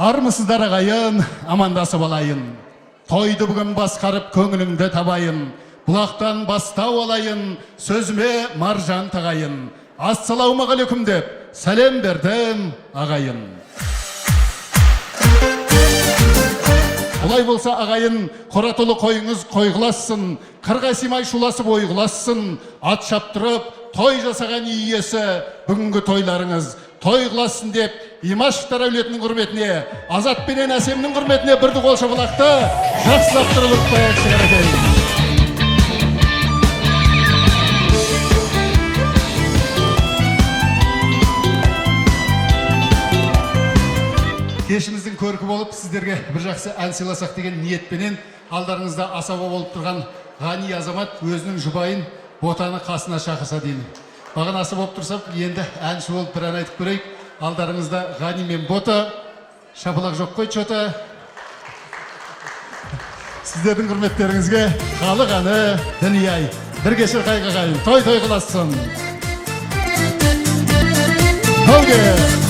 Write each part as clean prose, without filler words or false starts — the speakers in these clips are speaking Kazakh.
Армысыздар, ағайын, амандасып алайын. Тойды бүгін басқарып, көңіліңді табайын. Бұлақтан бастау алайын, сөзіме маржан тағайын. Ассалаумағалейкум деп сәлем бердім, ағайын. Олай болса, ағайын, қора толы қойыңыз қойғылассын, қырға сыймай шуласып ойғылассын, ат шаптырып, той жасаған үй иесі бүгінгі тойларыңыз той қылассын деп Имашевтар әулетінің құрметіне, Азат пенен Әсемнің құрметіне бірді қол шапалақты жақсылап тұрып ұрып қояйықшы, қаракей. Кешіміздің көркі болып, сіздерге бір жақсы ән сыйласақ деген ниетпенен алдарыңызда асаба болып тұрған Ғани азамат өзінің жұбайын Ботаны қасына шақырса деймін. Бағана аса болып тұрсақ, енді әнші болып бір ән айтып көрейік. Алдарыңызда Ғани мен Бота. Шапалақ жоқ қой че-то. Сіздердің құрметтеріңізге халық әні «Дүние ай». Бірге шырқайық, ағайын, той той қылассын. Тауге!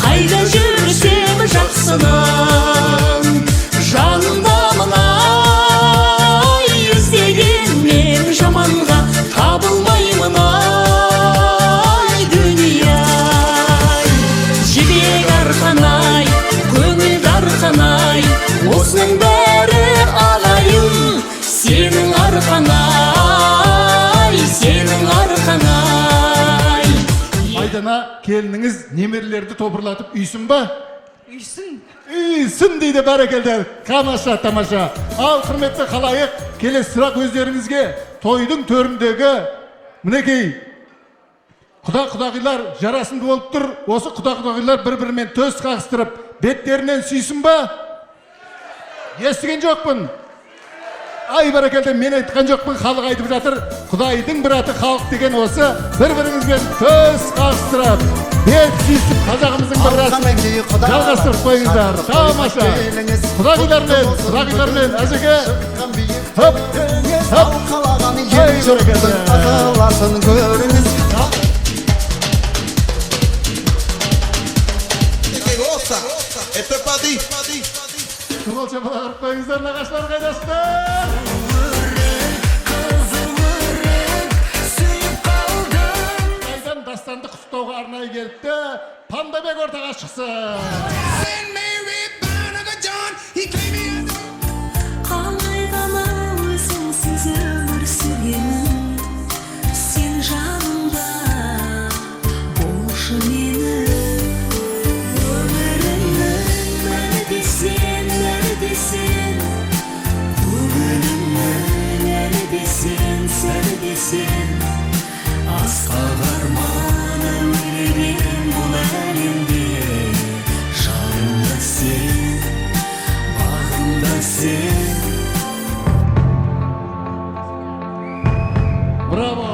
Қайда жүрсем, жақсының жанындамын ай, іздегенмен жаманға табылмаймын ай. Дүние ай, жібек арқан ай, көңіл дарқан ай, осының бәрі, ағайын, сенің арқаң ай, сенің арқаң ай. Айдана келініңіз немерелерді топырлатып үйсін ба? Үйсін. Үйсін дейді, бәрекелді, тамаша, тамаша. Ал, құрметті халайық, келесі сұрақ өздеріңізге. Тойдың төріндегі, мінекей, құда құдағилар жарасымды болып тұр. Осы құда құдағилар бір бірімен төс қағыстырып, беттерінен сүйсін ба? Естіген жоқпын. Ай, бәрекелді, мен айтқан жоқпын, халық айтып жатыр. Құдайдың бір аты халық деген осы. бір біріңізбен төс қағыстырып, бет сүйісіп, қазағымыздың бір рәсімін жалғастырып қойыңыздар. Тамаша! Құдағилармен, құдағилармен, әзеке, хоп, хоп. Қалаған Ай, ел жұрттың бәрекелді. ықыласын көріңіз. Que goza, esto es para ti. Қол шапалақ ұрып қойыңыздар, нағашылар, қайдасыздар? Қайдан Дастанды құттықтауға арнайы келіпті. Пандабек ортаға шықсын. Қалай ғана өзіңсіз өмір сүремін, сен жанымда болшы. Менің өмірімнің мәні де сен, мәні де сен, көңілімнің әні де сен, сәні де сен. Асқақ арман әуелеген бұл әлемде жаным да сен, бағым да сен. Браво!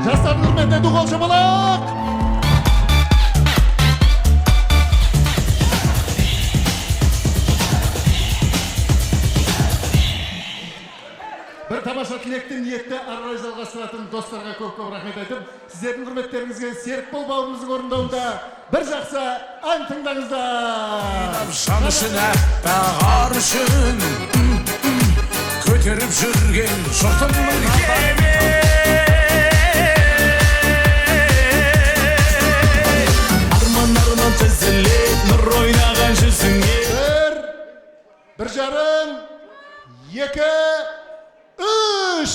Жастардың құрметіне ду қол шапалақ! Бір тамаша тілекті, ниетті ары қарай жалғастыратын достарға көп көп рахмет айтып, сіздердің құрметтеріңізге Серікбол бауырымыздың орындауында бір жақсы ән тыңдаңыздар. Жан үшін, аппақ ар үшін көтеріп жүрген жұртымның кеме. Арман, арман тізіліп, нұр ойнаған жүзіңе. Бір, бір жарым, екі, үш.